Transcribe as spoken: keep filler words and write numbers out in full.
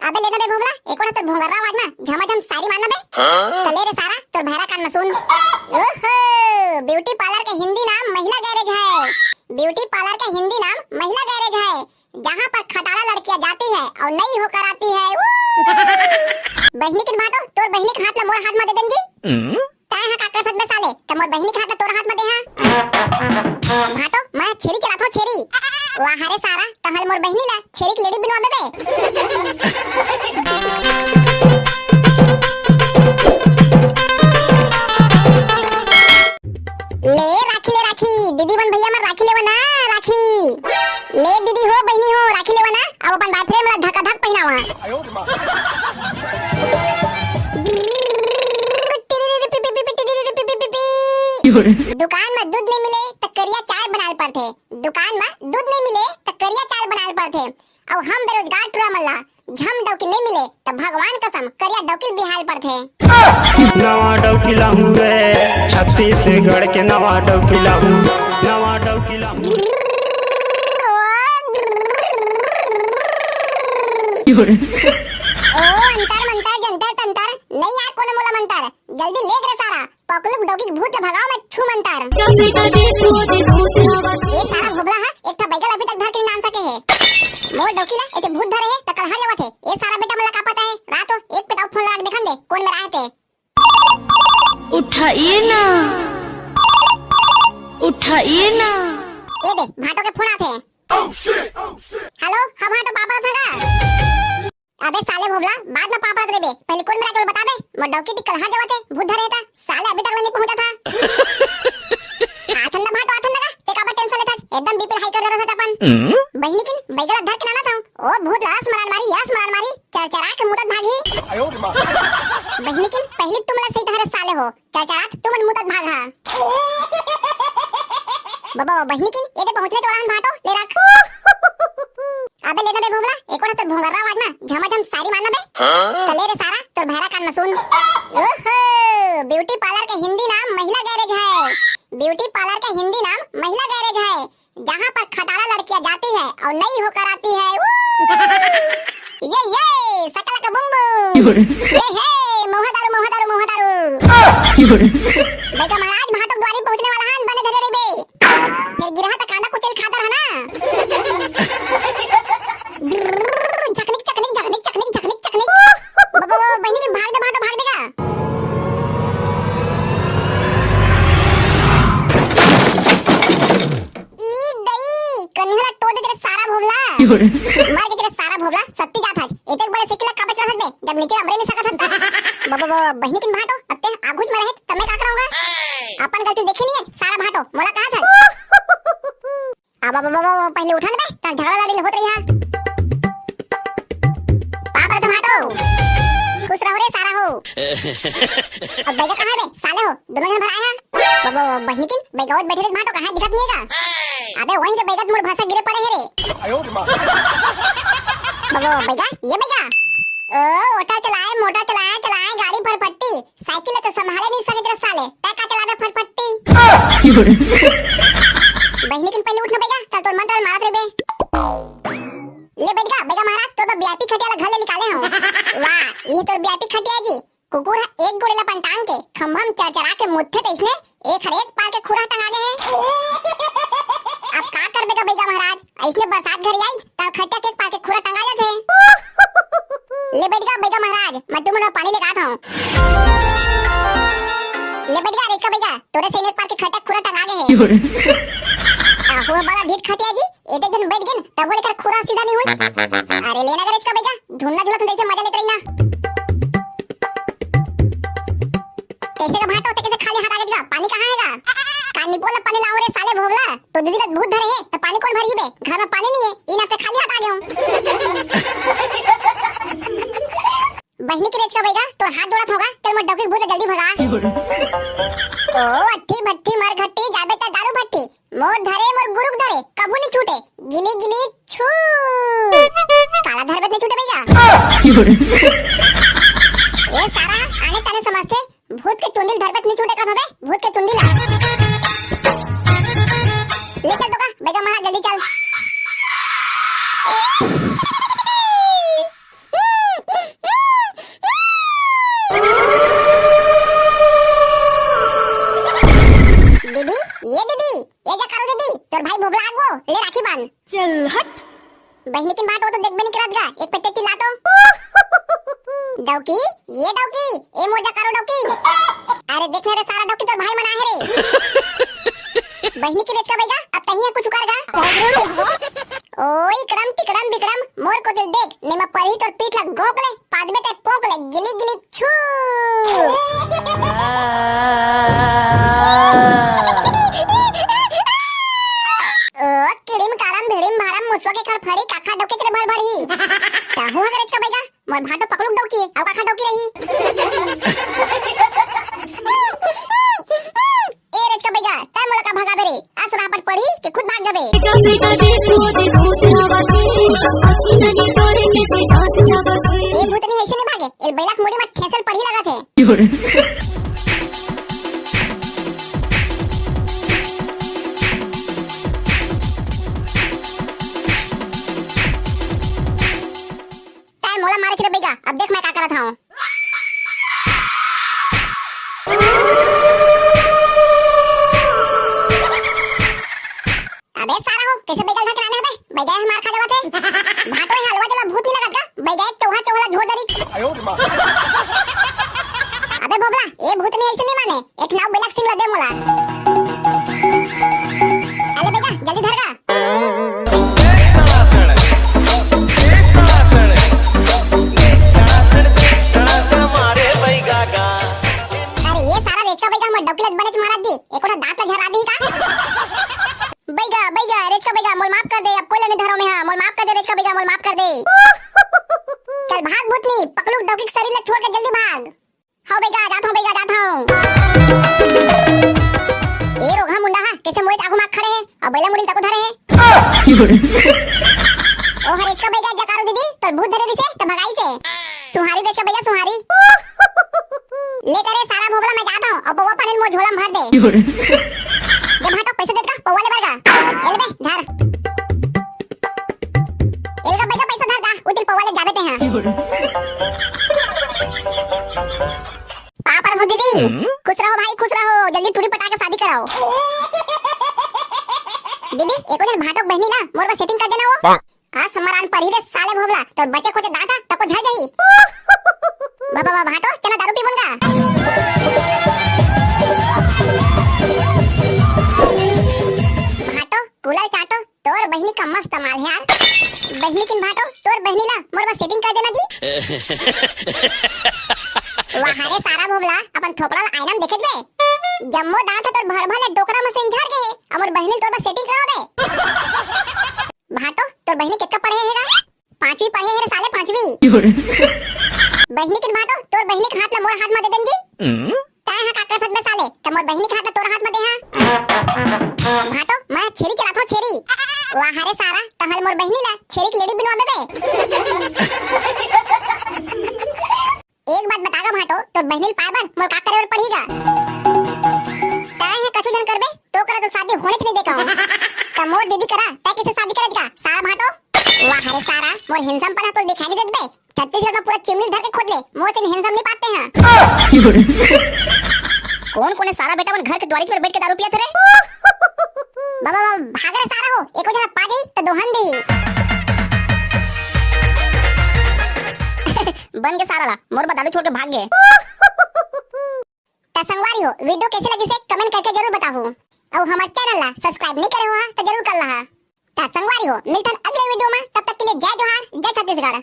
अबे ले ना बे भोभला, एको ठा तोर भोंगर्रा आवाज ना झमाझम शायरी मारना बे। त ले रे सारा, तोर भैरा कान में सुन। ओहो, ब्यूटी पार्लर के हिंदी नाम महिला गैरेज है। ब्यूटी पार्लर के हिंदी नाम महिला गैरेज है, जहाँ पर खटारा लड़कियाँ जाती है और नई होकर आती है। ऊ! बहिनी किन भाटो, तोर बहिनी के हाथ ला मोर हाथ में दे देन जी। तैं हा का करत हस बे साले? त मोर बहिनी के हाथ ला तोर हाथ म दे हा। भाटो, मैं छेरी चलाथों, छेरी। वाह रे सारा, तहल मोर बहिनी ला छेरी के लेड़ी बिनवा देबे। ले राखी, ले राखी, दीदी मन भैया मन राखी लेवा ना, राखी। ले दीदी हो, बहिनी हो, राखी लेवा ना, अब अपन बॉयफ्रेंड ला धका धक पहिनावा। दुकान म दूध नइ मिले त करिया चाय बनाल पड़थे, दुकान म दूध नइ मिले त करिया चाय बनाल पड़थे। अउ हम बेरोजगार टुरा मन ला झम डौकी नइ मिले त भगवान कसम करिया डौकी बिहाल पड़थे। नवा डौकी लाहूं रे, छत्तीसगढ़ के नवा डौकी लाहूं, नवा डौकी लाहूं। ओ अंतर मंतर जंतर तंतर, नइ यार कोनो मोला मंतर, जल्दी लेग रे सारा, पकलुक डौकी के भूत ला भगाओ मैं छू मंतर। ए सारा भोभला हा एक ठा बैगल अभी तक धर के नाम सके हे। मोर डौकी ला एते भूत धरे हे त कलहा जावत हे। ए सारा बेटा मोला का पता हे, रात हो एक पे दाऊ फोन लगा के देखन दे कोन मेर आए ते। उठाइए ना, उठाइए ना। ए दे भाटो के फोन आथे। हेलो, हाँ भाटो, पापा था का? अबे साले भोभला, बाद में पापा रे बे, पहले कोन मेर आए ते बता बे। मोर डौकी ती कलहा जावत हे, भूत धरे हे ता। साले अभी तक ले नइ पहुंचा था। आथन ना भाटो, आथन ना का, ते काबर टेंशन लेथस? एकदम बीपी हाई कर देथस अपन। बहिनी किन बैगल धर के लानत हंव। ओ भूत ला अस मरान मारी, अस मरान मारी, चरचरा के मुतत भागही। बहिनी किन पहली तुम ला सही तहरे साले हो, चरचरात तुमन मुतत भागहा। बाबा, बहिनी किन, एदे पहुंचने तो वाला हन भाटो, ले रख। अबे ले ना बे भोभला, एको ठा तोर भोंगर्रा आवाज ना झमाझम शायरी मारना बे। त ले रे सारा, तोर भैरा कान में सुन। ओहो, ब्यूटी पार्लर के हिंदी नाम महिला गैरेज है। ब्यूटी पार्लर के हिंदी नाम महिला गैरेज है, जहाँ पर खटारा लड़कियाँ जाती है और नई होकर आती है। ऊ! ये, ये, सकला का बुम बुम। ये हे, महुआ दारू, महुआ दारू, महुआ दारू। बैगा महाराज, भाटो के दुवारी पहुंचने वाला हन, बने धरे रहिबे। फेर गिरहा त कांदा कुचल खातर हना। झकनिक, झकनिक, झकनिक, झकनिक, झकनिक, झकनिक। बाबा, बाबा, बहिनी के भाग दे, भाटो, भाग देगा। ई दई, कनिहरा टो दे तेरे सारा भोभला। मर के तेरे सारा भोभला, सत्ती जात हस। एतेक बड़े साइकिल ला काबर चलात हस बे, जब नीचे अमरे नइ सकत हस त। बाबा, बाबा, बहिनी किन भाटो, अब ते आगुच में रहे, त मैं का कराऊंगा? अपन गलती देखे नइ हे, सारा भाटो, मोला कहा था। अब, अब, अब, अब, पहले उठा ना बे, तब झगड़ा लड़ी होत रही है। पाप रे भाटो, खुश रहो रे सारा हो। अब बैगा कहाँ है बे, साले हो, दोनों जन भर आए हैं। बाबा, बहिनी किन, बैगा ओत बैठे रे भाटो, कहाँ दिखत नहीं है का? अबे वहीं तो बैगा मोर भरसा गिरे पड़े है रे। बाबा, बैगा, ये बैगा। ओ, ओटा चलाए, मोटा चलाए, चलाए गाड़ी फरफट्टी। साइकिल तो संभाले नहीं सके तेरा साले, तै का चलावे फटफट्टी। बहिनी किन पहले उठ ना बैगा, तब तोर मंत्र मारत रे बे। ले बैठ गा, बैगा महाराज, तोर वीआईपी खटिया ला घर ले निकाले हूँ। वाह, ये तोर वीआईपी खटिया जी। कुकुर है एक गोड़े ला पंटांग के, खंभा में चरचरा के मुत्थे तइसने एक हर एक पार के खुरा टंगा गे हे। अब का करबे गा बैगा महाराज, अइसने बरसात घरी आई, त खटिया के एक पार के खुरा टंगा जाथे। ले बैठ गा बैगा महाराज, मैं तुमन ला पानी लेके आत हूँ। ले बैठ गा रेचका बैगा, तोरे से एक पार के खटिया खुरा टंगा गे हे। आहो बड़ा ढीठ खटिया जी, एते जन बैठ गेन, तब वो लेकर खुरा सीधा नहीं हुई। अरे लेना गा रेचका बैगा, झुलना झुलत हन जैसे मजा लेत रही ना। कैसे का भाटो, ते कैसे खाली हाथ आ गे गा? पानी कहाँ है गा? कानी बोला पानी लाओ रे साले भोभला, तो दीदी ला भूत धरे हे, तो पानी कौन भरी बे? घर में पानी नहीं है, इना से खाली हाथ आ गया हूँ। बहिनी के रेचका बैगा, तोर हाथ जोड़त होगा, चल मोर डौकी भूत ला जल्दी भगा। ओ अट्ठी भट्टी मर घट्टी, जाबे त दारू भट्टी, मोर धरे मोर गुरुक धरे, कभू नहीं छूटे, गिली गिली छू। काला धरबे त नहीं छूटे बैगा। ए सारा, आने ताने समझथे, भूत के चुंदिल धरबे त नहीं छूटे कथों बे, भूत के चुंदिल आ। ले चल तो का, बैगा महाराज जल्दी चल। दीदी, ए दीदी, ए जकारू दीदी, तोर भाई भोभला आगो, ले राखी बांध। चल हट। बहिनी किन भाटो, तो देखबे नहीं करत गा, एक पेट्टे चिल्ला तो। डौकी, ए डौकी, ए मोर जकारू डौकी। अरे देख ना रे सारा डौकी, तोर भाई मन आहे रे। बहिनी के रेचका बइगा, अब तहीं कुछ कर गा। ओ इकड़म टिकड़म बिकड़म, मोर कोति ल देख, निमा परही तोर पीठ ला गोंक ले, पाद में ते पोंक ले, गिली गिली छू। ओ किड़िम काड़म भिड़िम भाड़म मुसवा के खड़फड़ी, काखा डौकी तेरे भड़भड़ही। ताहू हगरे रेचका बइगा, मोर भाटो पकड़ुक डौकी, अउ काखा डौकी रही। ए रेचका बइगा, तै मोला का भगाबे रे? अस राहपट पड़ही के खुद भाग जाबे। ए भूतनी अइसे नहीं भागे, ए बइला के मुड़ी में ठेसल पड़ही लगत हे। तै मोला मारे रे बइगा, अब देख मैं का करत हंव। अबे सारा हो, कइसे बइगा ल धर के लाने हबे? बइगा ह मार खा जावत हे। भाटो, ए हलवा जला भूत नहीं लगत का? बइगा एक चौहा चौहला झोर दरी। अबे भोभला, ए भूतनी अइसे नहीं माने, एक नाव बइला के सिंग ला दे मोला। अले बइगा, जल्दी धर गा। अरे ए सारा रेचका बइगा, हमर डौकी ल बनेच मारत जी, एकोठा दांत ला झरा दिही का? बइगा, बइगा, रेचका बइगा, मोल माफ कर दे, अब कोई ल नहीं धरंव मैं, हाँ, मोल माफ कर दे, रेचका बइगा, मोल माफ कर दे। चल भाग भूतनी, पकलू डौकी के शरीर ला छोड़ के जल्दी भाग। हव बइगा, जात हंव बइगा, जात हंव। ए रोगहा मुंडा हा, कइसे मोरे आगू मा खड़े हे, अउ बइला मुड़ी ल तको धरे हे। ओ हरे रेचका बइगा, जकारू दीदी, तोर भूत धरे रिसे, त भगाइसे। सुहारी रेचका बइगा, सुहारी। ले करे सारा भोभला, मैं जात हंव, अउ पौवा पानी ल मोर झोला म भर दे। दे भाटो, पइसा देत का, पौवा ले बर गा। ए ले बे, धर। एलगा बइगा पइसा धर दा, उतिल पौवा ले जाबे तेहा। पाँव परत हंव दीदी, खुश रहो भाई, खुश रहो, जल्दी टूरी पटा के शादी कराओ। दीदी, एको झन भाटो के बहिनी ला मोर बर setting कर देना वो। आज समारान परही रे साले भोभला, तोर बचे खोचे दांत हा, तको झर जाही। बाबा, बाबा, भाटो, चना दारू पीबन गा। भाटो, कुला चाटो, तोर बहिनी का मस्त माल हे यार। बहिनी किन भाटो, तोर बहिनी ला मोर बर setting कर देना जी। वाह रे सारा भोभला, अपन थोपड़ा ला आईना म देखे बे। जम्मो दांत ह तोर भर भर ले डोकरा म से झर गे हे, अउ मोर बहिनी ल तोर बर setting कराबे। भाटो, तोर बहिनी कतका पढ़े हे गा? पांचवी पढ़े हे रे साले, पांचवी। बहिनी किन भाटो, तोर बहिनी के हाथ ला मोर हाथ म दे देन जी। तैं हा का कर सकबे साले, त मोर बहिनी के हाथ ला तोर हाथ म दे हा। भाटो, मैं छेरी चलाथंव, छेरी। वाह रे सारा, तहां ले मोर बहिनी ला छेरी के लेड़ी बिनवा देबे। एक बात बता गा भाटो, तोर बहिनी ल पाए बर मोर का करे बर पड़ही गा? तैं ह कछु झन करबे, तो करा तो शादी होनेच नइ दे कहूं। त मोर दीदी करा तैं कइसे शादी करत गा, सारा भाटो? वाह रे सारा, मोर handsome पना तो दिखाई नइ देत बे। छत्तीसगढ़ म पूरा चिमनी धर के खोज ले, मोर से handsome नइ पाते हैं। कोन कोन सारा बेटा मन घर के दुवारी पर बैठ के दारू पियत रे? बाबा, बाबा, भाग रे सारा हो, एको झन पा जाही त दोहन देही। बन के सारा ला, मोर बर दारू छोड़ के भाग गे। त संगवारी हो, video कइसे लगिस हे comment करके जरूर बताहू, अउ हमर channel ला subscribe नइ करे हो हा त जरूर कर लहा। त संगवारी हो, मिलथन अगले video म, तब तक के लिए जय जोहार, जय छत्तीसगढ़।